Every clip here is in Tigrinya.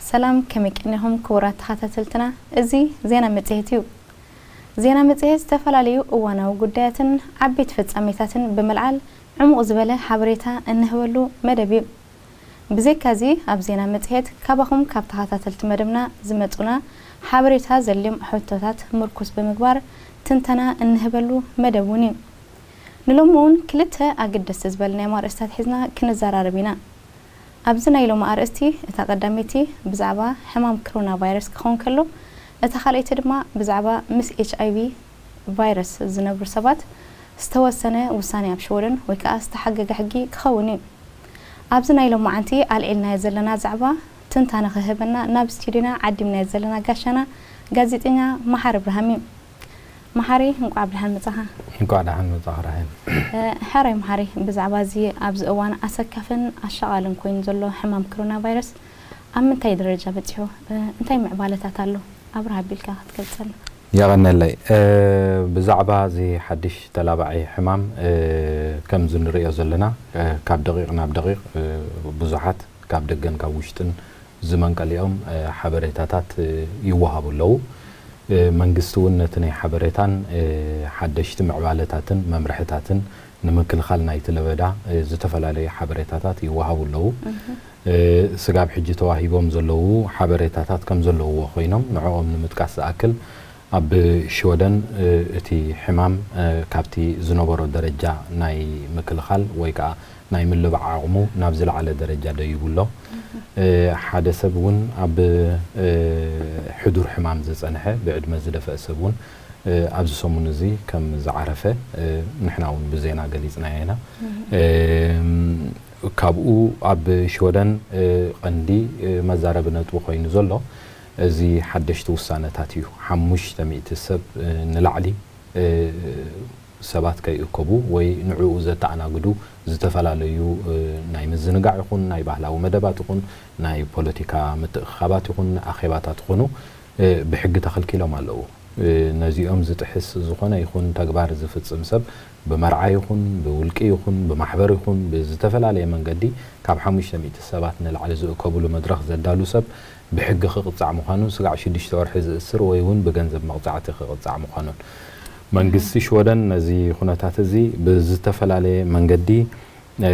ሰላም፣ ከመይ ቀኒኹም ክቡራት ተኸታተልትና? እዚ ዜና መጽሔት እዩ። ዜና መጽሔት ዝተፈላለዩ እዋናዊ ጉዳያትን ዓበይቲ ፍጻሜታትን ብምልዓል ዕሙቕ ዝበለ ሓበሬታ እንህበሉ መደብ እዩ። ብዘይካዚ ኣብ ዜና መጽሔት ካባኹም ካብ ተኸታተልቲ መደብና ዝመጹና ሓበሬታ ዘልዮም ሕቶታት ምርኩስ ብምግባር ትንተና እንህበሉ መደብ እውን እዩ። ንሎሚ እውን ክልተ ኣገደስቲ ዝበልናዮም ኣርእስታት ሒዝና ክንዘራረብ ኢና። ኣብዚ ናይ ሎሚ ኣርእስቲ እታ ቀዳመይቲ ብዛዕባ ሕማም ክሮና ቫይረስ ክኸውን ከሎ፣ እታ ካልኣይቲ ድማ ብዛዕባ ምስ ኤች ኣይ ቪ ቫይረስ ዝነብሩ ሰባት ዝተወሰነ ውሳኔ ኣብ ሽወደን ወይ ከኣ ዝተሓገገ ሕጊ ክኸውን እዩ። ኣብዚ ናይ ሎማዓንቲ ኣልዒልናዮ ዘለና ዛዕባ ትንታነ ክህበና ናብ ስቱዲዮና ዓዲምናዮ ዘለና ጋሻና ጋዜጠኛ መሓሪ እብርሃም እዩ። መሓሪ፣ እንቋዕ ብደሓን መጻኻ። እንቋዕ ደሓን መጻኻ ራሄል። እ፣ ሕራይ መሓሪ፣ ብዛዕባ እዚ ኣብዚ እዋን ኣሰካፍን ኣሻቓልን ኮይኑ ዘሎ ሕማም ክሮና ቫይረስ ኣብ ምንታይ ደረጃ በጺሑ? እ፣ እንታይ ምዕባለታት ኣሎ? ኣብርሃ ኣቢልካ ክትገልጸልና። የቐነለይ። እ፣ ብዛዕባ እዚ ሓድሽ ተላባዒ ሕማም፣ እ፣ ከምዚ ንርእዮ ዘለና፣ እ፣ ካብ ደቂቕ ናብ ደቂቕ፣ እ፣ ብዙሓት ካብ ደገን ካብ ውሽጥን ዝመንቀሊኦም፣ እ፣ ሓበሬታታት፣ እ፣ ይወሃቡ ኣለዉ። እ፣ መንግስቲ እውን ነቲ ናይ ሓበሬታን፣ እ፣ ሓደሽቲ ምዕባለታትን መምርሕታትን ንምክልኻል ናይቲ ለበዳ፣ እ፣ ዝተፈላለዩ ሓበሬታታት ይወሃቡ ኣለዉ። እህ። እ፣ ስጋብ ሕጂ ተዋሂቦም ዘለዉ ሓበሬታታት ከም ዘለዉዎ ኮይኖም፣ ንዕኦም ንምጥቃስ ዝኣክል፣ ኣብ ሽወደን፣ እ፣ እቲ ሕማም፣ እ፣ ካብቲ ዝነበሮ ደረጃ ናይ ምክልኻል ወይ ከኣ ናይ ምልባዕ ዓቕሙ ናብ ዝለዓለ ደረጃ ደይቡ ኣሎ። እህ። እ፣ ሓደ ሰብ እውን ኣብ፣ እ፣ ሕዱር ሕማም ዝጸንሐ፣ ብዕድመ ዝደፍአ ሰብ እውን፣ እ፣ ኣብዚ ሰሙን እዚ ከም ዝዓረፈ፣ እ፣ ንሕና እውን ብዜና ገሊጽናዮ ኢና። እህ። እም፣ ካብኡ ኣብ ሽወደን፣ እ፣ ቀንዲ፣ እ፣ መዛረቢ ነጥቢ ኮይኑ ዘሎ እዚ ሓደሽቲ ውሳነታት እዩ። ሓሙሽተ ሚእቲ ሰብ፣ እ፣ ንላዕሊ፣ እ፣ ሰባት ከይእከቡ ወይ ንዕኡ ዘተኣናግዱ ዝተፈላለዩ፣ እ፣ ናይ ምዝንጋዕ ይኹን ናይ ባህላዊ መደባት ይኹን ናይ ፖለቲካ ምትእኽኻባት ይኹን ኣኼባታት ይኹኑ፣ እ፣ ብሕጊ ተኸልኪሎም ኣለዉ። እ፣ ነዚኦም ዝጥሕስ ዝኾነ ይኹን ተግባር ዝፍጽም ሰብ ብመርዓ ይኹን ብውልቂ ይኹን ብማሕበር ይኹን ብዝተፈላለየ መንገዲ ካብ ሓሙሽተ ሚእቲ ሰባት ንላዕሊ ዝእከብሉ መድረኽ ዘዳሉ ሰብ ብሕጊ ክቕጻዕ ምዃኑን ስጋዕ ሽዱሽተ ወርሒ ዝእስር ወይ እውን ብገንዘብ መቕጻዕቲ ክቕጻዕ ምዃኑን መንግስቲ ሽወደን ነዚ ኩነታት እዚ ብዝተፈላለየ መንገዲ፣ እ፣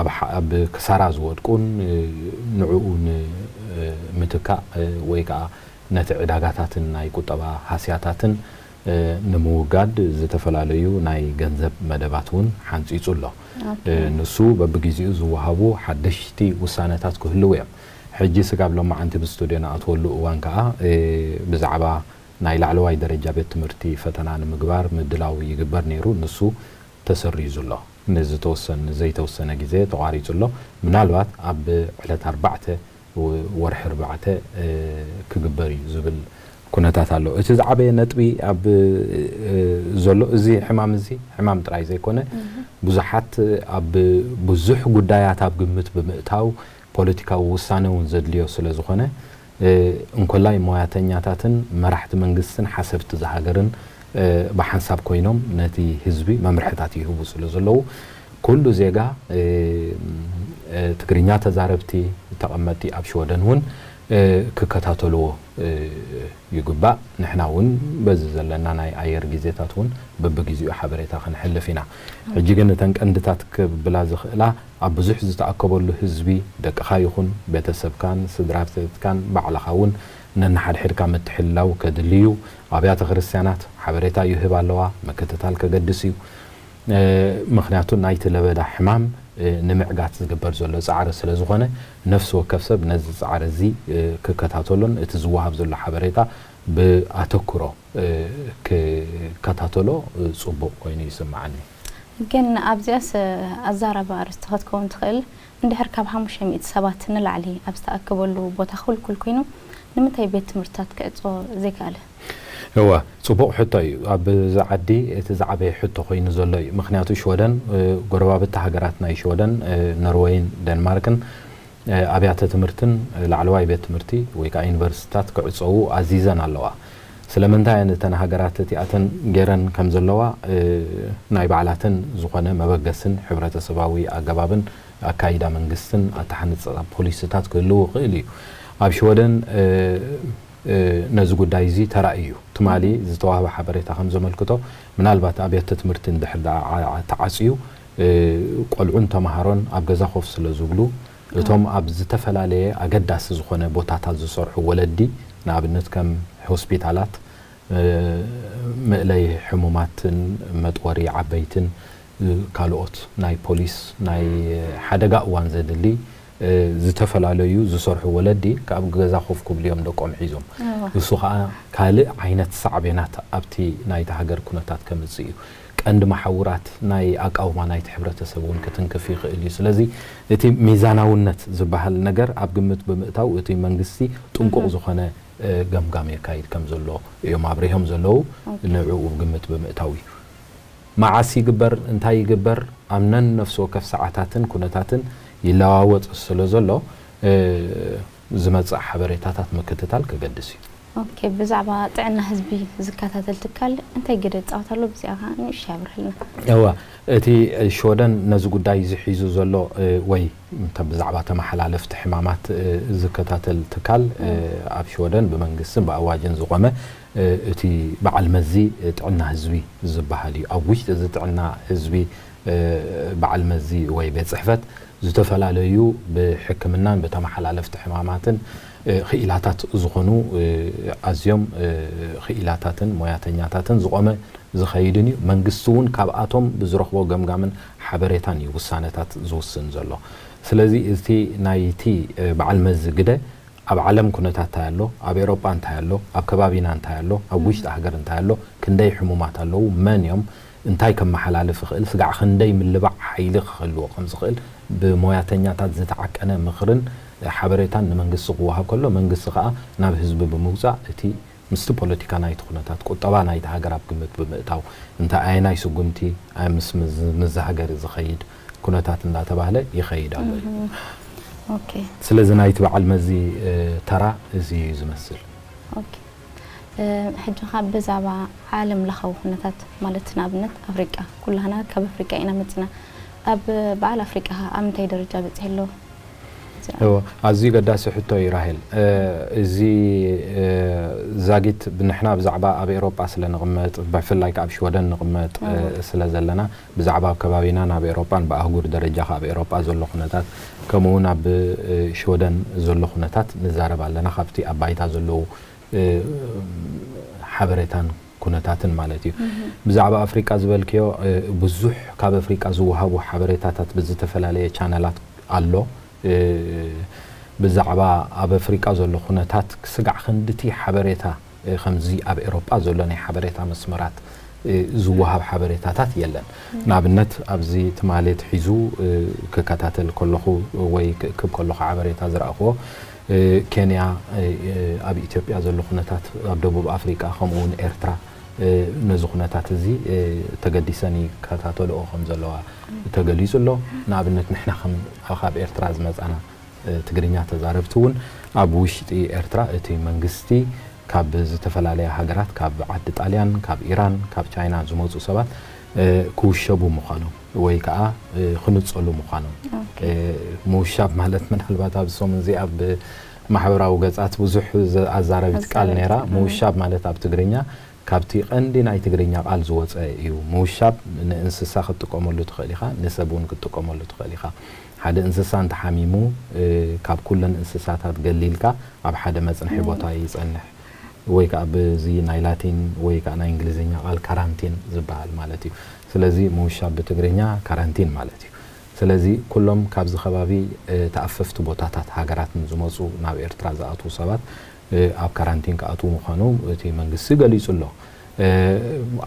ኣብ ሓ-፣ ኣብ ክሳራ ዝወድቁን፣ እ፣ ንዕኡ ን-፣ እ፣ ምትካእ፣ እ፣ ወይ ከኣ ነቲ ዕዳጋታትን ናይ ቁጠባ ሃስያታትን፣ እ፣ ንምውጋድ ዝተፈላለዩ ናይ ገንዘብ መደባት እውን ሓንጺጹ ኣሎ። ኦኬ። እ፣ ንሱ በብግዜኡ ዝወሃቡ ሓደሽቲ ውሳነታት ክህልዉ እዮም። ሕጂ ስጋብ ሎማዓንቲ ብስቱድዮ ንኣትወሉ እዋን ከኣ፣ እ፣ ብዛዕባ ናይ ላዕለዋይ ደረጃ ቤት ትምህርቲ ፈተና ንምግባር ምድላው ይግበር ነይሩ። ንሱ ተሰሪዙ ኣሎ። ንዝተወሰነ፣ ንዘይተወሰነ ግዜ ተቋሪጹ ኣሎ። ምናልባት ኣብ ዕለት ኣርባዕተ ወ-፣ ወርሒ ኣርባዕተ፣ እ፣ ክግበር እዩ ዝብል ኩነታት ኣሎ። እቲ ዝዓበየ ነጥቢ ኣብ፣ እ፣ ዘሎ እዚ ሕማም እዚ፣ ሕማም ጥራይ ዘይኮነ፣ እህ። ብዙሓት ኣብ ብዙሕ ጉዳያት ኣብ ግምት ብምእታው ፖለቲካዊ ውሳነ እውን ዘድልዮ ስለ ዝኾነ፣ እ፣ እንኮላይ ሞያተኛታትን መራሕቲ መንግስትን ሓሰብቲ ዝሃገርን፣ እ፣ ብሓንሳብ ኮይኖም ነቲ ህዝቢ መምርሕታት ይህቡ ስለ ዘለዉ፣ ኩሉ ዜጋ፣ እ፣ እ፣ ትግርኛ ተዛረብቲ ተቐመጥቲ ኣብ ሽወደን እውን፣ እ፣ ክከታተልዎ፣ እ፣ ይግባእ። ንሕና እውን በዚ ዘለና ናይ ኣየር ግዜታት እውን በብግዜኡ ሓበሬታ ክንሕልፍ ኢና። ሕጂ ግን እተን ቀንድታት ክብላ ዝኽእላ ኣብ ብዙሕ ዝተኣከበሉ ህዝቢ፣ ደቅኻ ይኹን ቤተሰብካን ስድራቤትካን ባዕልኻ እውን ነንሓድሕድካ ምትሕልላው ከድሊ እዩ። ኣብያተ ክርስትያናት ሓበሬታ ይህብ ኣለዋ፣ ምክትታል ከገድስ እዩ። እ፣ ምኽንያቱ ናይቲ ለበዳ ሕማም፣ እ፣ ንምዕጋት ዝግበር ዘሎ ጻዕሪ ስለ ዝኾነ፣ ነፍሲ ወከፍ ሰብ ነዚ ጻዕሪ እዚ፣ እ፣ ክከታተሎን እቲ ዝወሃብ ዘሎ ሓበሬታ ብኣተኩሮ፣ እ፣ ክከታተሎ፣ እ፣ ጽቡቕ ኮይኑ ይስምዓኒ። ግን ኣብዚኣስ ኣዛራቢ ኣርእስቲ ክትከውን ትኽእል። እንድሕር ካብ ሓሙሽተ ሚእቲ ሰባት ንላዕሊ ኣብ ዝተኣከበሉ ቦታ ክውልኩል ኮይኑ፣ ንምንታይ ቤት ትምህርትታት ክዕጾ ዘይከኣለ? እወ፣ ጽቡቕ ሕቶ እዩ። ኣብዚ ዓዲ እቲ ዝዓበየ ሕቶ ኮይኑ ዘሎ እዩ። ምኽንያቱ ሽወደን፣ እ፣ ጎረባብቲ ሃገራት ናይ ሽወደን፣ እ፣ ኖርወይን ደንማርክን፣ እ፣ ኣብያተ ትምህርትን፣ እ፣ ላዕለዋይ ቤት ትምህርቲ ወይ ከኣ ዩኒቨርሲቲታት ክዕጸዉ ኣዚዘን ኣለዋ። ስለምንታይ እየን እተን ሃገራት እቲኣተን ገይረን ከም ዘለዋ፣ እ፣ ናይ ባዕላተን ዝኾነ መበገስን ሕብረተሰባዊ ኣገባብን ኣካይዳ መንግስትን ኣተሓንጻ ፖሊሲታት ክህልው ይኽእል እዩ። ኣብ ሽወደን፣ እ፣ እ፣ ነዚ ጉዳይ እዚ ተራእዩ እዩ። ትማሊ ዝተዋህበ ሓበሬታ ከም ዘመልክቶ፣ ምናልባት ኣብያተ ትምህርቲ እንድሕር ደኣ ዓ-፣ ተዓጽዩ፣ እ፣ ቆልዑን ተመሃሮን ኣብ ገዛ ኮፍ ስለ ዝብሉ፣ እቶም ኣብ ዝተፈላለየ ኣገዳሲ ዝኾነ ቦታታት ዝሰርሑ ወለዲ፣ ንኣብነት ከም ሆስፒታላት፣ እ፣ መእለይ ሕሙማትን መጥወሪ ዓበይትን፣ እ፣ ካልኦት ናይ ፖሊስ ናይ ሓደጋ እዋን ዘድሊ፣ እ፣ ዝተፈላለዩ ዝሰርሑ ወለዲ ካብ ገዛ ኮፍ ክብሉ እዮም ደቆም ሒዞም። እዎ። እሱ ኸኣ ካልእ ዓይነት ሳዕቤናት ኣብቲ ናይቲ ሃገር ኩነታት ከምጽእ እዩ። ቀንዲ መሓውራት ናይ ኣቃውማ ናይቲ ሕብረተሰብ እውን ክትንክፍ ይኽእል እዩ። ስለዚ እቲ ሚዛናውነት ዝበሃል ነገር ኣብ ግምት ብምእታው እቲ መንግስቲ ጥንቁቕ እህ። ዝኾነ፣ እ፣ ገምጋም የካይድ ከም ዘሎ እዮም ኣብሪሆም ዘለዉ። ኦኬ። ንዕኡ ግምት ብምእታው እዩ። መዓስ ይግበር፣ እንታይ ይግበር፣ ኣብ ነንነፍሲ ወከፍ ሰዓታትን ኩነታትን ይለዋወጥ ስለ ዘሎ፣ እ፣ ዝመጽእ ሓበሬታታት ምክትታል ከገድስ እዩ። ኦኬ፣ ብዛዕባ ጥዕና ህዝቢ ዝከታተል ትካል እንታይ ግደ ይጻወት ኣሎ? ብዚኣ ኸኣ ንእሽቶ ኣብርህልና። እዋ፣ እቲ ሽወደን ነዚ ጉዳይ እዚ ሒዙ ዘሎ፣ እ፣ ወይ እንተ ብዛዕባ ተመሓላለፍቲ ሕማማት፣ እ፣ ዝከታተል ትካል፣ እ፣ እም። ኣብ ሽወደን ብመንግስትን ብኣዋጅን ዝቖመ፣ እ፣ እቲ በዓል መዚ ጥዕና ህዝቢ ዝበሃል እዩ። ኣብ ውሽጢ እዚ ጥዕና ህዝቢ፣ እ፣ በዓል መዚ ወይ ቤት ጽሕፈት ዝተፈላለዩ ብሕክምናን ብተመሓላለፍቲ ሕማማትን፣ እ፣ ክኢላታት ዝኾኑ፣ እ፣ ኣዝዮም፣ እ፣ ክኢላታትን ሞያተኛታትን ዝቖመ ዝኸይድን እዩ። መንግስቲ እውን ካብኣቶም ብዝረኽቦ ገምጋምን ሓበሬታን እዩ ውሳነታት ዝውስን ዘሎ። ስለዚ እቲ ናይቲ፣ እ፣ በዓል መዚ ግደ ኣብ ዓለም ኩነታት እንታይ ኣሎ፣ ኣብ ኤውሮጳ እንታይ ኣሎ፣ ኣብ ከባቢና እንታይ ኣሎ፣ ኣብ እም። ውሽጢ ሃገር እንታይ ኣሎ፣ ክንደይ ሕሙማት ኣለዉ፣ መን እዮም፣ እንታይ ከመሓላልፍ ይኽእል፣ ስጋዕ ክንደይ ምልባዕ ሓይሊ ክህልዎ ከም ዝኽእል ብሞያተኛታት ዝተዓቀነ ምኽርን ሓበሬታን ንመንግስቲ ክወሃብ ከሎ፣ መንግስቲ ከኣ ናብ ህዝቢ ብምውጻእ እቲ ምስቲ ፖለቲካ ናይቲ ኩነታት፣ ቁጠባ ናይቲ ሃገር ኣብ ግምት ብምእታው፣ እንተ ኣየናይ ስጉምቲ፣ ኣይ ምስ ምዝ-፣ ምዝ ሃገር ዝኸይድ ኩነታት እንዳተባህለ ይኸይድ ኣሎ እዩ። እህ። ኦኬ። ስለዚ ናይቲ በዓል መዚ፣ እ፣ ተራ እዚ እዩ ዝመስል። ኦኬ። እ፣ ሕጂ ኸኣ ብዛዕባ ዓለም ለኻዊ ኩነታት፣ ማለት ንኣብነት ኣፍሪቃ፣ ኩላህና ካብ ኣፍሪቃ ኢና መጺና። ኣብ በዓል ኣፍሪቃ ኸኣ ኣብ ምንታይ ደረጃ በጺሑ ኣሎ? እዎ፣ ኣዝዩ ገዳሲ ሕቶ እዩ ራሄል። እ፣ እዚ፣ እ፣ ዛጊት ብንሕና ብዛዕባ ኣብ ኤውሮጳ ስለ ንቕመጥ፣ ብፍላይ ከኣ ኣብ ሽወደን ንቕመጥ፣ እ፣ እዎ። ስለ ዘለና፣ ብዛዕባ ኣብ ከባቢናን ኣብ ኤውሮጳን ብኣህጉር ደረጃ ከኣ ኣብ ኤውሮጳ ዘሎ ኩነታት፣ ከምኡ እውን ኣብ፣ እ፣ ሽወደን ዘሎ ኩነታት ንዛረብ ኣለና። ካብቲ ኣብ ባይታ ዘለዉ፣ እ፣ ሓበሬታን ኩነታትን ማለት እዩ። እህ። ብዛዕባ ኣፍሪቃ ዝበልክዮ፣ እ፣ ብዙሕ ካብ ኣፍሪቃ ዝወሃቡ ሓበሬታታት ብዝተፈላለየ ቻነላት ኣሎ። እ፣ ብዛዕባ ኣብ ኣፍሪቃ ዘሎ ኩነታት ስጋዕ ክንድቲ ሓበሬታ፣ እ፣ ከምዚ ኣብ ኤውሮጳ ዘሎ ናይ ሓበሬታ መስመራት፣ እ፣ ዝወሃብ ሓበሬታታት የለን። እም። ንኣብነት ኣብዚ ትማሊ ትሒዙ፣ እ፣ ክከታተል ከለኹ ወይ ክእክብ ከለኹ ሓበሬታ ዝረኣኽዎ፣ እ፣ ኬንያ፣ እ፣ ኣብ ኢትዮጵያ ዘሎ ኩነታት፣ ኣብ ደቡብ ኣፍሪቃ፣ ከምኡ እውን ኤርትራ፣ እ፣ ነዚ ኩነታት እዚ፣ እ፣ ተገዲሰን ይከታተልኦ ከም ዘለዋ ተገሊጹ ኣሎ። ንኣብነት ንሕና ከም ካብ ኤርትራ ዝመጻና፣ እ፣ ትግርኛ ተዛረብቲ እውን ኣብ ውሽጢ ኤርትራ እቲ መንግስቲ ካብ ዝተፈላለያ ሃገራት፣ ካብ ዓዲ ጣልያን፣ ካብ ኢራን፣ ካብ ቻይና ዝመጹ ሰባት፣ እ፣ ክውሸቡ ምዃኖም ወይ ከኣ፣ እ፣ ክንጸሉ ምዃኖም። ኦኬ። እ፣ ምውሻብ ማለት ምናልባት ኣብዚ ሰሙን እዚ ኣብ ማሕበራዊ ገጻት ብዙሕ ዘ-፣ ኣዛረቢት ቃል ኣዛረቢት ነይራ። ቃል። ምውሻብ ማለት ኣብ ትግርኛ ካብቲ ቀንዲ ናይ ትግርኛ ቃል ዝወጸ እዩ። ምውሻብ ንእንስሳ ክትጥቀመሉ ትኽእል ኢኻ፣ ንሰብ እውን ክትጥቀመሉ ትኽእል ኢኻ። ሓደ እንስሳ እንተሓሚሙ፣ እ፣ ካብ ኩለን እንስሳታት ገሊልካ ኣብ ሓደ መጽንሒ እም። ቦታ ይጸንሕ። ወይ ከኣ ብዚ ናይ ላቲን ወይ ከኣ ናይ እንግሊዝኛ ቃል ካራንቲን ዝበሃል ማለት እዩ። ስለዚ ምውሻብ ብትግርኛ ካራንቲን ማለት እዩ። ስለዚ ኩሎም ካብዚ ከባቢ፣ እ፣ ተኣፈፍቲ ቦታታት ሃገራት ንዝመጹ ናብ ኤርትራ ዝኣትዉ ሰባት፣ እ፣ ኣብ ካራንቲን ክኣትዉ ምዃኑ እቲ መንግስቲ ገሊጹ ኣሎ። እ፣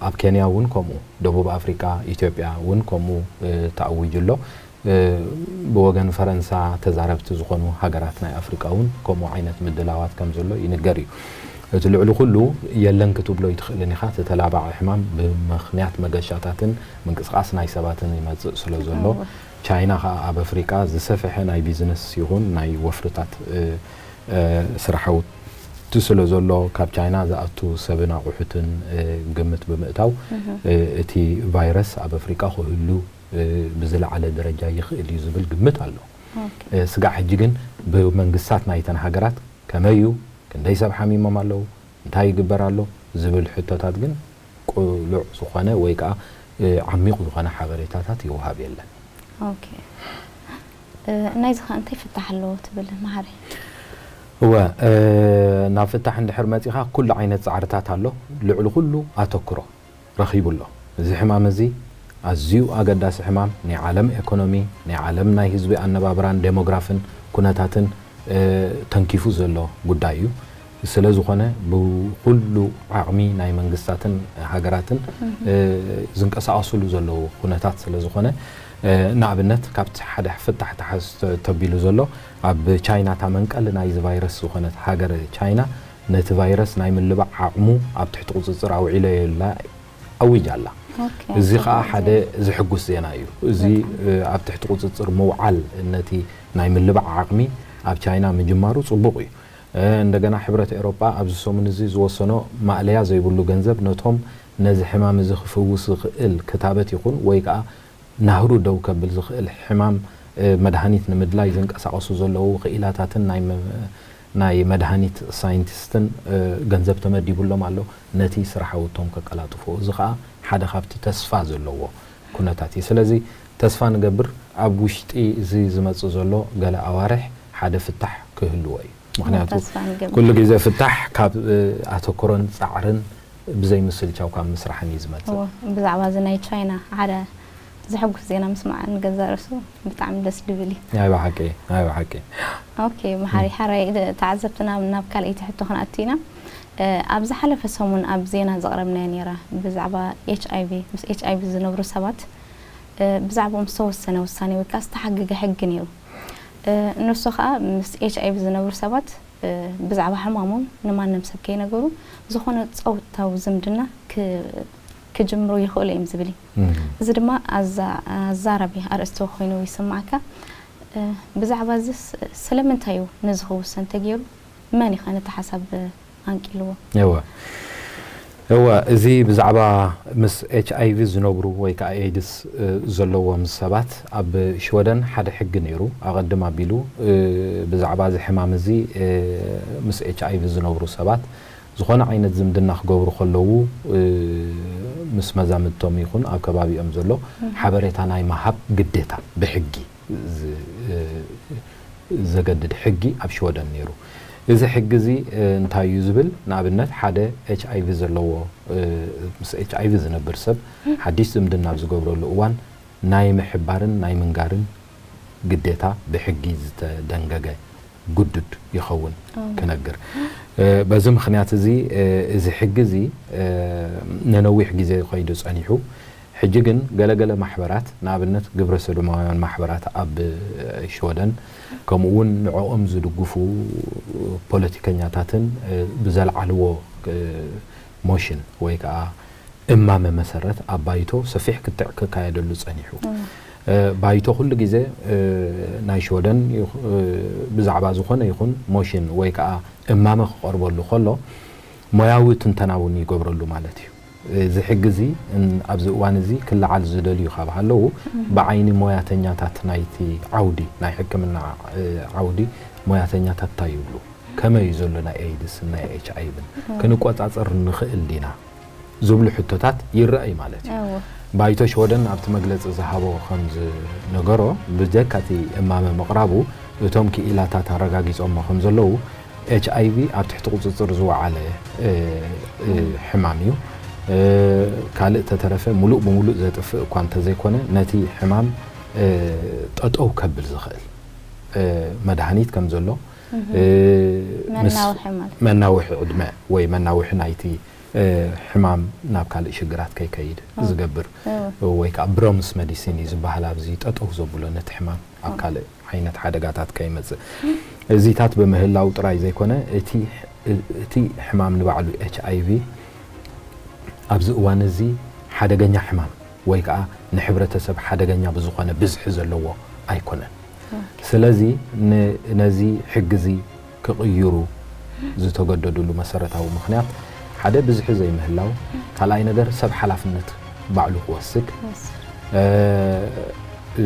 ኣብ ኬንያ እውን ከምኡ፣ ደቡብ ኣፍሪቃ፣ ኢትዮጵያ እውን ከምኡ፣ እ፣ ተኣዊጁ ኣሎ። እ፣ ብወገን ፈረንሳ ተዛረብቲ ዝኾኑ ሃገራት ናይ ኣፍሪቃ እውን ከምኡ ዓይነት ምድላዋት ከም ዘሎ ይንገር እዩ። እቲ ልዕሊ ኩሉ የለን ክትብሎ ኣይትኽእልን ኢኻ። እቲ ተላባዒ ሕማም ብምኽንያት መገሻታትን ምንቅስቓስ ናይ ሰባትን ይመጽእ ስለ ዘሎ፣ እዎ። ቻይና ኸኣ ኣብ ኣፍሪቃ ዝሰፍሐ ናይ ቢዝነስ ይኹን ናይ ወፍርታት፣ እ፣ እ፣ ስራሓዊ እቲ ስለ ዘሎ ካብ ቻይና ዝኣቱ ሰብን ኣቑሑትን ግምት ብምእታው እቲ ቫይረስ ኣብ ኣፍሪቃ ክህሉ ብዝለዓለ ደረጃ ይኽእል እዩ ዝብል ግምት ኣሎ። ስጋዕ ሕጂ ግን ብመንግስታት ናይተን ሃገራት ከመይ እዩ፣ ክንደይ ሰብ ሓሚሞም ኣለዉ፣ እንታይ ይግበር ኣሎ ዝብል ሕቶታት ግን ቅሉዕ ዝኾነ ወይ ከዓ ዓሚቕ ዝኾነ ሓበሬታታት ይወሃብ የለን። ናይዚ ኸ እንታይ ፍታሕ ኣለዎ ትብል መሓሪ? እወ፣ ናብ ፍታሕ እንድሕር መፂኻ ኩሉ ዓይነት ፃዕርታት ኣሎ። ልዕሊ ኩሉ ኣተክሮ ረኺቡ ኣሎ። እዚ ሕማም እዚ ኣዝዩ ኣገዳሲ ሕማም፣ ናይ ዓለም ኤኮኖሚ፣ ናይ ዓለም ናይ ህዝቢ ኣነባብራን ዴሞግራፍን ኩነታትን ተንኪፉ ዘሎ ጉዳይ እዩ። ስለ ዝኾነ ብኩሉ ዓቕሚ ናይ መንግስታትን ሃገራትን ዝንቀሳቐስሉ ዘለዉ ኩነታት ስለ ዝኾነ፣ ንኣብነት ካብቲ ሓደ ፍታሕ ተሓዝ ተቢሉ ዘሎ ኣብ ቻይና፣ እታ መንቀሊ ናይዚ ቫይረስ ዝኾነት ሃገር ቻይና ነቲ ቫይረስ ናይ ምልባዕ ዓቕሙ ኣብ ትሕቲ ቁፅፅር ኣውዒለዮ ኢላ ኣዊጃ ኣላ። እዚ ከዓ ሓደ ዝሕጉስ ዜና እዩ። እዚ ኣብ ትሕቲ ቁፅፅር ምውዓል ነቲ ናይ ምልባዕ ዓቕሚ ኣብ ቻይና ምጅማሩ ፅቡቕ እዩ። እንደገና ሕብረት ኤውሮጳ ኣብዚ ሰሙን እዚ ዝወሰኖ ማእለያ ዘይብሉ ገንዘብ ነቶም ነዚ ሕማም እዚ ክፍውስ ዝኽእል ክታበት ይኹን ወይ ከዓ ናህሩ ደው ከብል ዝኽእል ሕማም መድሃኒት ንምድላይ ዝንቀሳቐሱ ዘለዉ ክኢላታትን ናይ መድሃኒት ሳይንቲስትን ገንዘብ ተመዲቡሎም ኣሎ ነቲ ስራሕ ውቶም ከቀላጥፍዎ። እዚ ከዓ ሓደ ካብቲ ተስፋ ዘለዎ ኩነታት እዩ። ስለዚ ተስፋ ንገብር ኣብ ውሽጢ እዚ ዝመፅእ ዘሎ ገለ ኣዋርሕ ሓደ ፍታሕ ክህልዎ እዩ። ምክንያቱ ኩሉ ግዜ ፍታሕ ካብ ኣተክሮን ፃዕርን ብዘይ ምስልቻው ካብ ምስራሕን እዩ ዝመፅእ። ብዛዕባ እዚ ናይ ቻይና ሓደ ዘሐጉስ ዜና ምስማዕ ንገዛእ ርእሱ ብጣዕሚ ደስ ድብል እዩ። ናይ ብሓቂ፣ ናይ ብሓቂ። ኦኬ መሓሪ፣ ሓራይ ተዓዘብትና ናብ ካልኣይ ትሕቶ ክንኣቱ ኢና። ኣብ ዝሓለፈ ሰሙን ኣብ ዜና ዘቕረብናዮ ነይራ ብዛዕባ ኤች ኣይ ቪ፣ ምስ ኤች ኣይ ቪ ዝነብሩ ሰባት ብዛዕባኦም ዝተወሰነ ውሳኔ ወይ ከዓ ዝተሓገገ ሕጊ ነይሩ። ንሱ ከዓ ምስ ኤች ኣይ ቪ ዝነብሩ ሰባት ብዛዕባ ሕማሞም ንማንም ሰብ ከይነገሩ ዝኾነ ፆታዊ ዝምድና ክጅምሩ ይኽእሉ እዮም ዝብል እዩ። እዚ ድማ ኣዛራቢ ኣርእስቲ ኮይኑ ይስማዓካ። ብዛዕባ እዚ ስለምንታይ እዩ ነዚ ክውሰን ተገይሩ? መን እዩ ከ ነቲ ሓሳብ ኣንቂልዎ? እወ እወ፣ እዚ ብዛዕባ ምስ ኤች ኣይ ቪ ዝነብሩ ወይ ከዓ ኤድስ ዘለዎም ሰባት ኣብ ሽወደን ሓደ ሕጊ ነይሩ። ኣቐድም ኣቢሉ ብዛዕባ እዚ ሕማም እዚ ምስ ኤች ኣይ ቪ ዝነብሩ ሰባት ዝኾነ ዓይነት ዝምድና ክገብሩ ከለዉ ምስ መዛምድቶም ይኹን ኣብ ከባቢኦም ዘሎ ሓበሬታ ናይ ምሃብ ግዴታ ብሕጊ ዘገድድ ሕጊ ኣብ ሽወደን ነይሩ። እዚ ሕጊ እዚ እንታይ እዩ ዝብል? ንኣብነት ሓደ ኤች ኣይ ቪ ዘለዎ ምስ ኤች ኣይ ቪ ዝነብር ሰብ ሓድሽ ዝምድና ኣብ ዝገብረሉ እዋን ናይ ምሕባርን ናይ ምንጋርን ግዴታ ብሕጊ ዝተደንገገ ግዱድ ይኸውን ክነግር። በዚ ምኽንያት እዚ እዚ ሕጊ እዚ ንነዊሕ ግዜ ከይዱ ጸኒሑ። ሕጂ ግን ገለገለ ማሕበራት፣ ንኣብነት ግብረ ሰዶማውያን ማሕበራት ኣብ ሽወደን፣ ከምኡ እውን ንዕኦም ዝድግፉ ፖለቲከኛታትን ብዘልዓልዎ ሞሽን ወይ ከዓ እማመ መሰረት ኣብ ባይቶ ሰፊሕ ክትዕ ክካየደሉ ጸኒሑ። ባይቶ ኩሉ ግዜ ናይ ሽወደን ብዛዕባ ዝኾነ ይኹን ሞሽን ወይ ከዓ እማመ ክቐርበሉ ከሎ ሞያዊ ትንተና እውን ይገብረሉ ማለት እዩ። እዚ ሕጊ እዚ ኣብዚ እዋን እዚ ክለዓል ዝደልዩ ካብ ሃለዉ ብዓይኒ ሞያተኛታት ናይቲ ዓውዲ ናይ ሕክምና ዓውዲ ሞያተኛታት እንታይ ይብሉ? ከመይ እዩ ዘሎ ናይ ኤይድስ ናይ ኤች ኣይ ቪን ክንቆጻጸር ንኽእል ዲና ዝብሉ ሕቶታት ይረኣይ ማለት እዩ። ባይቶ ሽወደን ኣብቲ መግለጺ ዝሃቦ ከም ዝነገሮ ብጀካ እቲ እማመ ምቕራቡ እቶም ክኢላታት ኣረጋጊጾሞ ከም ዘለዉ ኤች ኣይ ቪ ኣብ ትሕቲ ቁጽጽር ዝወዓለ ሕማም እዩ። ካልእ ተተረፈ ሙሉእ ብሙሉእ ዘጥፍእ እኳ እንተዘይኮነ ነቲ ሕማም ጠጠው ከብል ዝኽእል መድሃኒት ከም ዘሎ መናውሒ ዕድመ ወይ መናውሒ ናይቲ ሕማም ናብ ካልእ ሽግራት ከይከይድ ዝገብር ወይ ከዓ ብሮምስ መዲሲን እዩ ዝበሃል ኣብዚ ጠጠው ዘብሎ ነቲ ሕማም ኣብ ካልእ ዓይነት ሓደጋታት ከይመጽእ። እዚታት ብምህላው ጥራይ ዘይኮነ እቲ ሕማም ንባዕሉ ኤች ኣይ ቪ ኣብዚ እዋን እዚ ሓደገኛ ሕማም ወይ ከዓ ንሕብረተሰብ ሓደገኛ ብዝኾነ ብዝሒ ዘለዎ ኣይኮነን። ስለዚ ነዚ ሕጊ እዚ ክቕይሩ ዝተገደዱሉ መሰረታዊ ምኽንያት ሓደ ብዝሒ ዘይምህላው፣ ካልኣይ ነገር ሰብ ሓላፍነት ባዕሉ ክወስድ እ፣ እ፣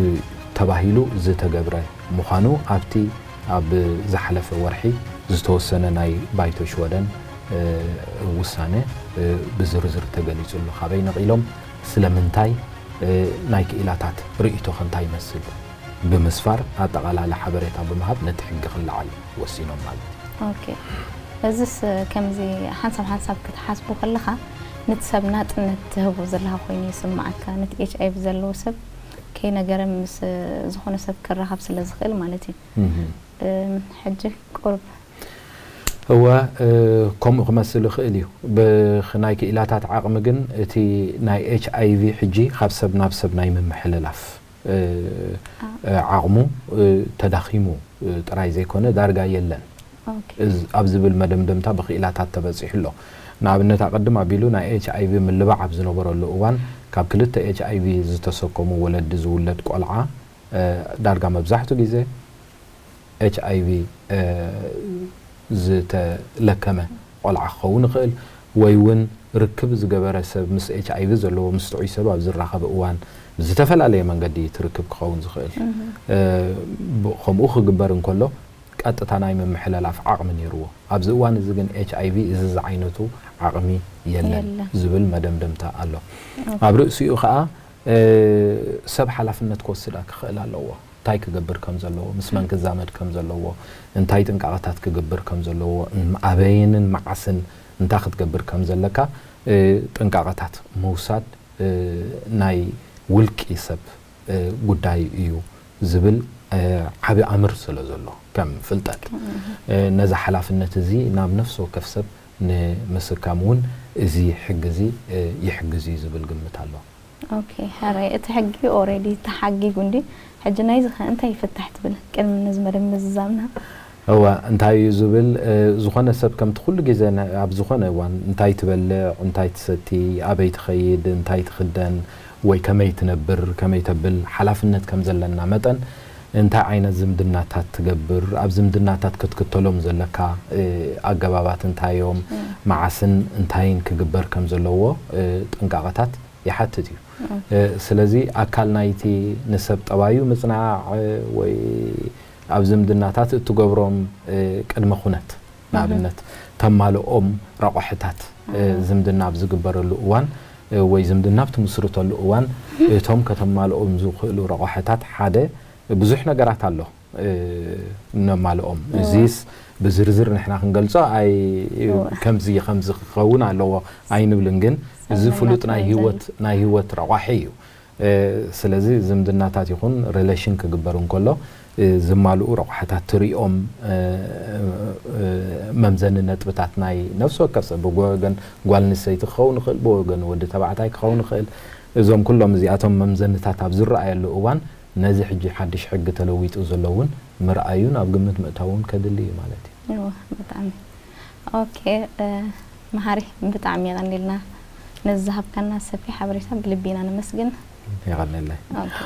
ተባሂሉ ዝተገብረ ምዃኑ ኣብቲ ኣብ ዝሓለፈ ወርሒ ዝተወሰነ ናይ ባይቶ ሽወደን እ፣ ውሳነ እ፣ ብዝርዝር ተገሊጹ ኣሎ። ካበይ ነቒሎም ስለምንታይ እ፣ ናይ ክኢላታት ርእይቶ ከ እንታይ ይመስል ብምስፋር ኣጠቓላሊ ሓበሬታ ብምሃብ ነቲ ሕጊ ክለዓል ወሲኖም ማለት እዩ። ኦኬ። እዚስ ከምዚ ሓንሳብ ሓንሳብ ክትሓስቦ ከለኻ ነቲ ሰብ ናጽነት ትህቦ ዘለኻ ኮይኑ ይስምዓካ። ነቲ ኤች ኣይ ቪ ዘለዎ ሰብ ከይነገረ ምስ ዝኾነ ሰብ ክራኸብ ስለ ዝኽእል ማለት እዩ። እም፣ ሕጂ ቁሩብ እወ እ፣ ከምኡ ክመስል ይኽእል እዩ። ብናይ ክኢላታት ዓቕሚ ግን እቲ ናይ ኤች ኣይ ቪ ሕጂ ካብ ሰብ ናብ ሰብ ናይ ምምሕልላፍ እ፣ ዓቕሙ እ፣ ተዳኺሙ እ፣ ጥራይ ዘይኮነ ዳርጋ የለን ኦኬ። እዝ- ኣብ ዝብል መደምደምታ ብክኢላታት ተበጺሑ ኣሎ። ንኣብነት ኣቐድም ኣቢሉ ናይ ኤች ኣይ ቪ ምልባዕ ኣብ ዝነበረሉ እዋን ካብ ክልተ ኤች ኣይ ቪ ዝተሰከሙ ወለዲ ዝውለድ ቆልዓ እ፣ ዳርጋ መብዛሕቱ ግዜ ኤች ኣይ ቪ እ፣ ዝተለከመ ቆልዓ ክኸውን ይኽእል ወይ እውን ርክብ ዝገበረ ሰብ ምስ ኤች ኣይ ቪ ዘለዎ ምስ ጥዑይ ሰብ ኣብ ዝራኸብ እዋን ብዝተፈላለየ መንገዲ ትርክብ ክኸውን ዝኽእል እ፣ ብ- ከምኡ ክግበር እንከሎ ቀጥታ ናይ ምምሕለላፍ ዓቕሚ ነይርዎ። ኣብዚ እዋን እዚ ግን ኤች ኣይ ቪ እዚ ዝዓይነቱ ዓቕሚ የለን የለን። ዝብል መደምደምታ ኣሎ። ኣብ ርእሲኡ ከዓ እ፣ ሰብ ሓላፍነት ክወስዳ ክኽእል ኣለዎ። እንታይ ክገብር ከም ዘለዎ፣ ምስ መን ክዛመድ ከም ዘለዎ፣ እንታይ ጥንቃቐታት ክገብር ከም ዘለዎ፣ እም፣ ኣበይንን መዓስን እንታይ ክትገብር ከም ዘለካ እ፣ ጥንቃቐታት ምውሳድ እ፣ ናይ ውልቂ ሰብ እ፣ ጉዳይ እዩ ዝብል እ፣ ዓቢ ኣምር ስለ ዘሎ ከም ፍልጠት እ፣ ነዚ ሓላፍነት እዚ ናብ ነፍሲ ወከፍ ሰብ ንምስካም እውን እዚ ሕጊ እዚ እ፣ ይሕግዝ እዩ ዝብል ግምት ኣሎ። ኦኬ፣ ሕራይ እቲ ሕጊ ኦሬዲ ተሓጊጉ እንዲ ሕጂ ናይዚ ኸ እንታይ ይፍታሕ ትብል ቅድሚ ነዚ መደብ ምዝዛምና? እወ እንታይ እዩ ዝብል እ፣ ዝኾነ ሰብ ከምቲ ኩሉ ግዜ ነ- ኣብ ዝኾነ እዋን እንታይ ትበልዕ እንታይ ትሰቲ ኣበይ ትኸይድ እንታይ ትኽደን ወይ ከመይ ትነብር ከመይ ተብል ሓላፍነት ከም ዘለና መጠን እንታይ ዓይነት ዝምድናታት ትገብር ኣብ ዝምድናታት ክትክተሎም ዘለካ እ፣ ኣገባባት እንታዮም መዓስን እንታይን ክግበር ከም ዘለዎ እ፣ ጥንቃቐታት ይሓትት እዩ። እ፣ ስለዚ ኣካል ናይቲ ንሰብ ጠባዩ ምጽናዕ እ፣ ወይ ኣብ ዝምድናታት እትገብሮም እ፣ ቅድመ ኩነት ንኣብነት ተማልኦም ረቋሕታት እ፣ ዝምድና ኣብ ዝግበረሉ እዋን እ፣ ወይ ዝምድና ኣብ ትምስርተሉ እዋን እቶም ከተማልኦም ዝኽእሉ ረቋሕታት ሓደ ብዙሕ ነገራት ኣሎ እ፣ ነማልኦም እዚስ ብዝርዝር ንሕና ክንገልጾ ኣይ ከምዚ ከምዚ ክኸውን ኣለዎ ኣይንብልን ግን እዚ ፍሉጥ ናይ ህይወት ናይ ህይወት ረቋሒ እዩ እ፣ ስለዚ ዝምድናታት ይኹን ሪሌሽን ክግበር እንከሎ እ፣ ዝማልኡ ረቋሕታት ትሪኦም እ፣ እ፣ መምዘኒ ነጥብታት ናይ ነፍሲ ወከፍ ሰብ ብወገን ጓል ኣንስተይቲ ክኸውን ይኽእል ብወገን ወዲ ተባዕታይ ክኸውን ይኽእል እዞም ኩሎም እዚኣቶም መምዘንታት ኣብ ዝረኣየሉ እዋን ነዚ ሕጂ ሓድሽ ሕጊ ተለዊጡ ዘሎ እውን ምርኣዩን ኣብ ግምት ምእታውን ከድሊ እዩ ማለት እዩ። እወ፣ ብጣዕሚ። ኦኬ፣ እ፣ መሃሪ ብጣዕሚ የቐኒልና ነዚ ዝሃብካና ሰፊሕ ሓበሬታ ብልቢ ኢና ነመስግን። የቐኒለይ። ኦኬ።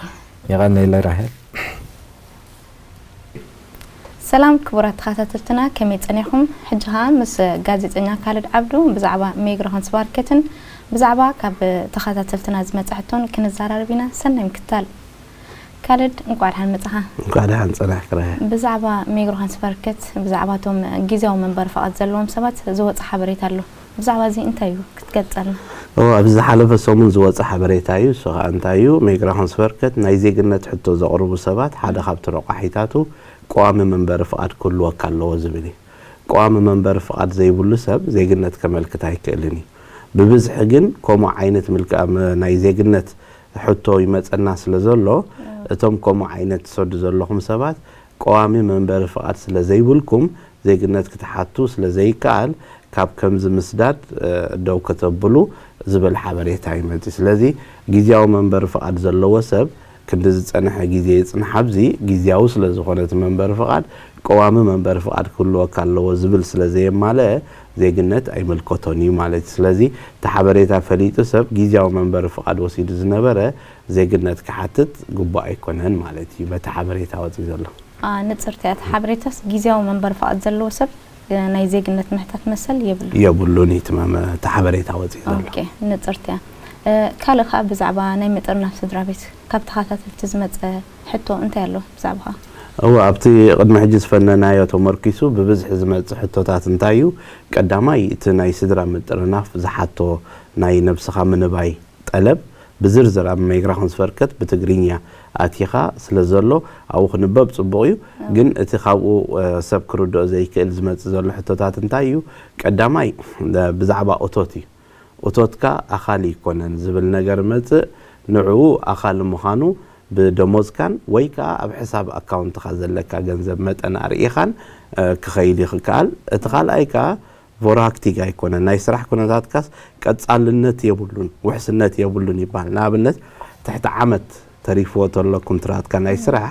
የቐኒለይ ራሄል። ሰላም ክቡራት ተኸታተልትና ከመይ ጸኒኹም? ሕጂ ኸኣ ምስ ጋዜጠኛ ካልድ ዓብዱ ብዛዕባ ሜግራ ሆንስባርከትን ብዛዕባ ካብ ተኸታተልትና ዝመጸ ሕቶን ክንዘራረብ ኢና። ሰናይ ምክትታል። ካልድ እንቋዕ ደሓን መጻኻ። እንቋዕ ደሓን ጸናሕኪ ራሄል። ብዛዕባ ሜግራ ሆንስባርከት ብዛዕባ እቶም ግዝያዊ መንበሪ ፍቓድ ዘለዎም ሰባት ዝወጸ ሓበሬታ ኣሎ። ብዛዕባ እዚ እንታይ እዩ ክትገልጸልና? ኦ ኣብዚ ዝሓለፈ ሰሙን ዝወጸ ሓበሬታ እዩ። እሱ ኸኣ እንታይ እዩ? ሜግራ ሆንስባርከት ናይ ዜግነት ሕቶ ዘቕርቡ ሰባት ሓደ ካብቲ ረቋሒታቱ ቀዋሚ መንበሪ ፍቓድ ክህልወካ ኣለዎ ዝብል እዩ። ቀዋሚ መንበሪ ፍቓድ ዘይብሉ ሰብ ዜግነት ከመልክት ኣይክእልን እዩ። ብብዝሒ ግን ከምኡ ዓይነት ምልክኣ ናይ ዜግነት ሕቶ ይመጸና ስለ ዘሎ እቶም ከምኡ ዓይነት ትሰዱ ዘለኹም ሰባት ቀዋሚ መንበሪ ፍቓድ ስለ ዘይብልኩም ዜግነት ክትሓቱ ስለ ዘይከኣል ካብ ከምዚ ምስዳድ ደው ከተብሉ ዝብል ሓበሬታ እዩ መጺ። ስለዚ ግዝያዊ መንበሪ ፍቓድ ዘለዎ ሰብ ክንዲ ዝጸንሐ ግዜ ይጽንሕ ኣብዚ ግዝያዊ ስለ ዝኾነ እቲ መንበሪ ፍቓድ ቀዋሚ መንበሪ ፍቓድ ክህልወካ ኣለዎ ዝብል ስለ ዘየማለአ ዜግነት ኣይምልከቶን እዩ ማለት እዩ። ስለዚ እቲ ሓበሬታ ፈሊጡ ሰብ ግዝያዊ መንበሪ ፍቓድ ወሲዱ ዝነበረ ዜግነት ክሓትት ግቡእ ኣይኮነን ማለት እዩ በቲ ሓበሬታ ወጺኡ ዘሎ። ንጽርቲ እያ እታ ሓበሬታስ፣ ግዝያዊ መንበሪ ፍቓድ ዘለዎ ሰብ ናይ ዜግነት ምሕታት መሰል የብሉ። የብሉን እዩ እቲ መ- እቲ ሓበሬታ ወፂኡ ዘሎ። ኦኬ፣ ንጽርትያ። ካልእ ከዓ ብዛዕባ ናይ ምጥርናፍ ስድራ ቤት ካብ ተኸታተልቲ ዝመፀ ሕቶ እንታይ ኣሎ ብዛዕባኻ? እወ፣ ኣብቲ ቅድሚ ሕጂ ዝፈነናዮ ተመርኪሱ ብብዝሒ ዝመፅእ ሕቶታት እንታይ እዩ? ቀዳማይ፣ እቲ ናይ ስድራ ምጥርናፍ ዝሓቶ ናይ ነብስኻ ምንባይ ጠለብ ብዝርዝር ኣብ ሜግራኹን ዝፈርከት ብትግርኛ ኣቲኻ ስለ ዘሎ ኣብኡ ክንበብ ፅቡቕ እዩ። ግን እቲ ካብኡ ሰብ ክርድኦ ዘይክእል ዝመፅእ ዘሎ ሕቶታት እንታይ እዩ? ቀዳማይ፣ ብዛዕባ እቶት እዩ። እቶትካ ኣኻሊ ኣይኮነን ዝብል ነገር መጽእ፣ ንዕኡ ኣኻሊ ምዃኑ ብደሞዝካን ወይ ከኣ ኣብ ሕሳብ ኣካውንትኻ ዘለካ ገንዘብ መጠን ኣርኢኻን ክኸይድ ይኽኣል። እቲ ካልኣይ ከኣ ቮራክቲግ ኣይኮነን፣ ናይ ስራሕ ኩነታትካስ ቀጻልነት የብሉን፣ ውሕስነት የብሉን ይበሃል። ንኣብነት ትሕቲ ዓመት ተሪፍዎ ተሎ ኩንትራትካ ናይ ስራሕ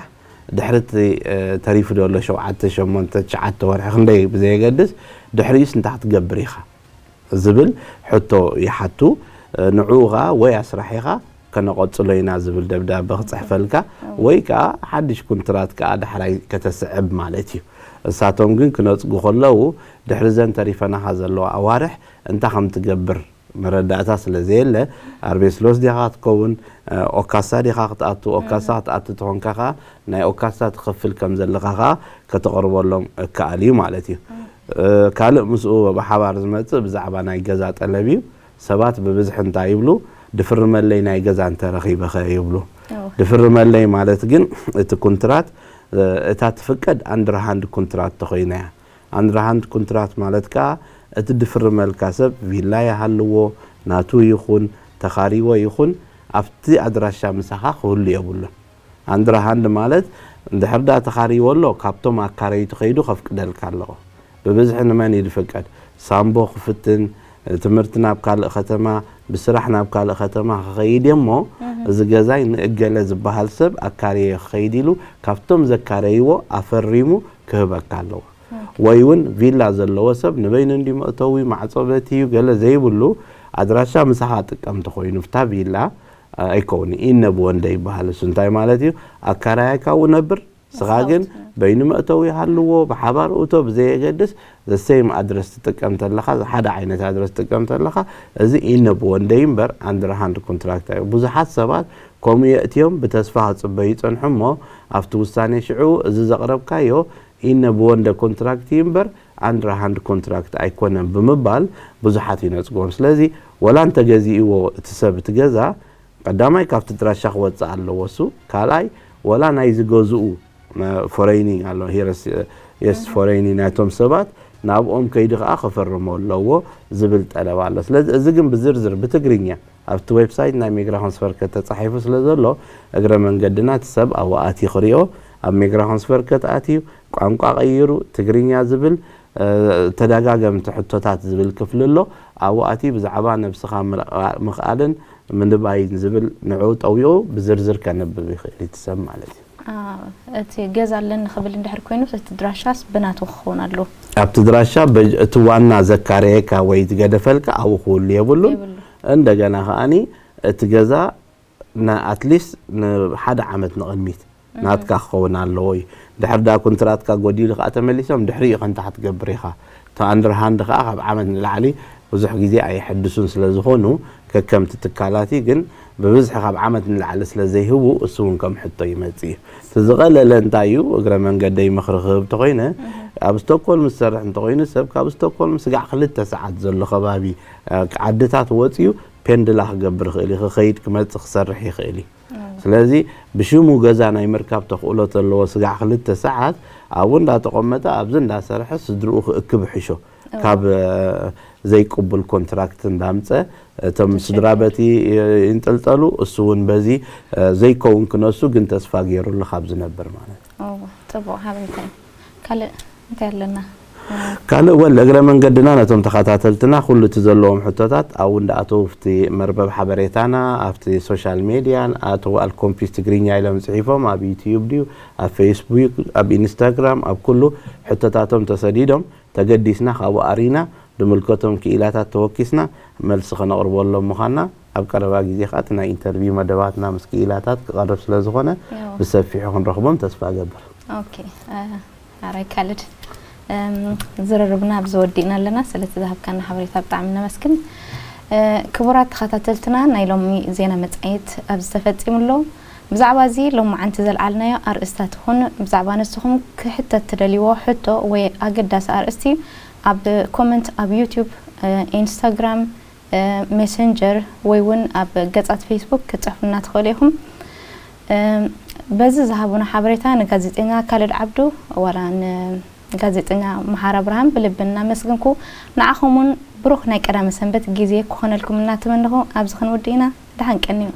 ድሕሪ እቲ ተሪፉ ዘሎ ሸውዓተ፣ ሸሞንተ፣ ትሽዓተ ወርሒ ክንደይ ብዘየገድስ ድሕሪኡስ እንታይ ክትገብር ኢኻ? ዝብል ሕቶ ይሓቱ። ንዕኡ ኸኣ ወይ ኣስራሒኻ ከነቐጽሎ ኢና ዝብል ደብዳበ ክጽሕፈልካ ወይ ከኣ ሓድሽ ኩንትራት ከኣ ዳሕራይ ከተስዕብ ማለት እዩ። እሳቶም ግን ክነጽጉ ከለዉ ድሕሪ ዘን ተሪፈናኻ ዘለዋ ኣዋርሕ እንታይ ከም ትገብር መረዳእታ ስለ ዘየለ ኣርቤስሎስ ዲኻ ክትከውን ኦካሳ ዲኻ ክትኣቱ ኦካሳ ክትኣቱ ተኾንካ ኸኣ ናይ ኦካሳ ትኸፍል ከም ዘለኻ ኸኣ ከተቕርበሎም እከኣል እዩ ማለት እዩ። ካልእ ምስኡ ብሓባር ዝመጽእ ብዛዕባ ናይ ገዛ ጠለብ እዩ። ሰባት ብብዝሒ እንታይ ይብሉ? ድፍርመለይ ናይ ገዛ እንተረኺበኸ ይብሉ። ድፍርመለይ ማለት ግን እቲ ኩንትራት እታ ትፍቀድ ኣንድርሃንድ ኩንትራት ተኾይና እያ። ኣንድርሃንድ ኩንትራት ማለት ከኣ እቲ ድፍርመልካ ሰብ ቪላ ይሃልዎ ናቱ ይኹን ተኻሪዎ ይኹን ኣብቲ ኣድራሻ ምሳኻ ክህሉ የብሉን። ኣንድርሃንድ ማለት እንድሕር ደኣ ተኻርይዎ ኣሎ ካብቶም ኣካረይቲ ከይዱ ከፍቅደልካ ኣለዎ። ብብዝሒ ንመን እዩ ዝፍቀድ? ሳምቦ ክፍትን ትምህርቲ ናብ ካልእ ከተማ ብስራሕ ናብ ካልእ ከተማ ክኸይድ እየ እሞ እዚ ገዛይ ንእገለ ዝበሃል ሰብ ኣካርየ ክኸይድ ኢሉ ካብቶም ዘካረይዎ ኣፈሪሙ ክህበካ ኣለዎ። ወይ እውን ቪላ ዘለዎ ሰብ ንበይኑ እንዲ መእተዊ ማዕጾ በቲ እዩ ገለ ዘይብሉ ኣድራሻ ምሳኻ ጥቀምቲ ኮይኑ ብታ ቪላ ኣይከውን ኢነ ብወንደ ይበሃል። እሱ እንታይ ማለት እዩ? ኣካራያይ ካብኡ ነብር ስኻ ግን በይኑ መእተዊ ይሃልዎ ብሓባር እቶ ብዘየገድስ ዘሰይም ኣድረስ ትጥቀም ተለኻ ሓደ ዓይነት ኣድረስ ትጥቀም ተለኻ እዚ ኢነ ብወንደይ እምበር ኣንድርሃንድ ኮንትራክት ኣዩ። ብዙሓት ሰባት ከምኡ የእትዮም ብተስፋ ክፅበዩ ይፀንሑ እሞ ኣብቲ ውሳኔ ሽዑ እዚ ዘቕረብካዮ ኢነ ብወንደ ኮንትራክት እዩ እምበር ኣንድርሃንድ ኮንትራክት ኣይኮነን ብምባል ብዙሓት ይነፅግዎም። ስለዚ ወላ እንተገዚእዎ እቲ ሰብ እቲ ገዛ ቀዳማይ ካብቲ ድራሻ ክወፅእ ኣለዎ እሱ ካልኣይ ወላ ናይ ዝገዝኡ ፎረይኒ ኣሎ ሄረስ የስ ፎረይኒ ናይቶም ሰባት ናብኦም ከይዲ ከዓ ክፈርሞ ኣለዎ ዝብል ጠለብ ኣሎ። ስለዚ እዚ ግን ብዝርዝር ብትግርኛ ኣብቲ ዌብሳይት ናይ ሜግራኮንስፈርከት ተፃሒፉ ስለ ዘሎ እግረ መንገድና እቲ ሰብ ኣብኡ ኣትዩ ክሪኦ ኣብ ሜግራኮንስፈርከት ኣትዩ ቋንቋ ቀይሩ ትግርኛ ዝብል ተደጋገምቲ ሕቶታት ዝብል ክፍሊ ኣሎ። ኣብኡ ኣትዩ ብዛዕባ ነብስኻ ምኽኣልን ምንባይን ዝብል ንዕኡ ጠዊቑ ብዝርዝር ከንብብ ይኽእል እዩ እቲ ሰብ ማለት እዩ። እቲ ገዛ ኣለኒ ክብል እንድሕር ኮይኑስ እቲ ድራሻስ ብናቱ ክኸውን ኣለዎ? ኣብቲ ድራሻ እቲ ዋና ዘካረየካ ወይ ዝገደፈልካ ኣብኡ ክህሉ የብሉን። እንደገና ከኣኒ እቲ ገዛ ኣትሊስት ንሓደ ዓመት ንቕድሚት ናትካ ክኸውን ኣለዎ እዩ። ድሕር ዳ ኩንትራትካ ጎዲሉ ከዓ ተመሊሶም ድሕሪኡ ከንታ ክትገብር ኢኻ። እቲ ኣንደርሃንድ ከዓ ካብ ዓመት ንላዕሊ ብዙሕ ግዜ ኣይሕድሱን ስለ ዝኾኑ ከከምቲ ትካላት እዩ። ግን ብብዝሒ ካብ ዓመት ንላዕሊ ስለ ዘይህቡ እሱ እውን ከም ሕቶ ይመጽእ እዩ። እቲ ዝቐለለ እንታይ እዩ? እግረ መንገደይ ምኽሪ ክህብ እንተኾይነ ኣብ ስቶክሆልም ዝሰርሕ እንተኾይኑ ሰብ ካብ ስቶክሆልም ስጋዕ ክልተ ሰዓት ዘሎ ከባቢ ዓድታት ወፅዩ ፔንድላ ክገብር ይኽእል እዩ። ክኸይድ ክመፅእ ክሰርሕ ይኽእል እዩ። ስለዚ ብሽሙ ገዛ ናይ ምርካብ ተኽእሎ ተለዎ ስጋዕ ክልተ ሰዓት ኣብኡ እንዳተቐመጠ ኣብዚ እንዳሰርሐ ስድርኡ ክእክብ ይሕሾ ካብ ዘይቅቡል ኮንትራክት እንዳምፀ እቶም ስድራ በቲ ይንጥልጠሉ እሱ እውን በዚ ዘይከውን ክነሱ ግን ተስፋ ገይሩሉ ካብ ዝነብር ማለት እዩ። ጽቡቕ ሓበሬታ እዩ። ካልእ እንታይ ኣለና? ካልእ ወል እግረ መንገድና ነቶም ተኸታተልትና ኩሉ እቲ ዘለዎም ሕቶታት ኣብኡ እንዳኣተው ኣብቲ መርበብ ሓበሬታና ኣብቲ ሶሻል ሜድያን ኣተው ኣልኮምፒስ ትግርኛ ኢሎም ፅሒፎም ኣብ ዩትዩብ ድዩ ኣብ ፌስቡክ ኣብ ኢንስታግራም ኣብ ኩሉ ሕቶታቶም ተሰዲዶም ተገዲስና ካብኡ ኣሪና ድምልከቶም ክኢላታት ተወኪስና መልሲ ከነቕርበሎም ምዃንና ኣብ ቀረባ ግዜ ከዓ እቲ ናይ ኢንተርቪው መደባትና ምስ ክኢላታት ክቐርብ ስለ ዝኾነ ብሰፊሑ ክንረኽቦም ተስፋ እገብር። ኦኬ ኣራይ ካልድ ዝርርብና ኣብዚ ወዲእና ኣለና። ስለቲ ዝሃብካና ሓበሬታ ብጣዕሚ ነመስግን። ክቡራት ተኸታተልትና፣ ናይ ሎሚ ዜና መጽሔት ኣብዚ ተፈጺሙ ኣሎ። ብዛዕባ እዚ ሎማዓንቲ ዘልዓልናዮ ኣርእስታት ይኹን ብዛዕባ ንስኹም ክሕተት ትደልይዎ ሕቶ ወይ ኣገዳሲ ኣርእስቲ ኣብ ኮመንት ኣብ ዩቲዩብ፣ ኢንስታግራም፣ ሜሴንጀር ወይ እውን ኣብ ገጻት ፌስቡክ ክትጽሕፉልና ትኽእሉ ኢኹም። በዚ ዝሃቡና ሓበሬታ ንጋዜጠኛ ካልድ ዓብዱ ዋላ ንጋዜጠኛ መሓር ኣብርሃም ብልቢ እናመስግንኩ፣ ንዓኹም እውን ብሩኽ ናይ ቀዳመ ሰንበት ግዜ ክኾነልኩም እናተመነኹ ኣብዚ ክንውድእ ኢና። ደሓን ቀንዩ።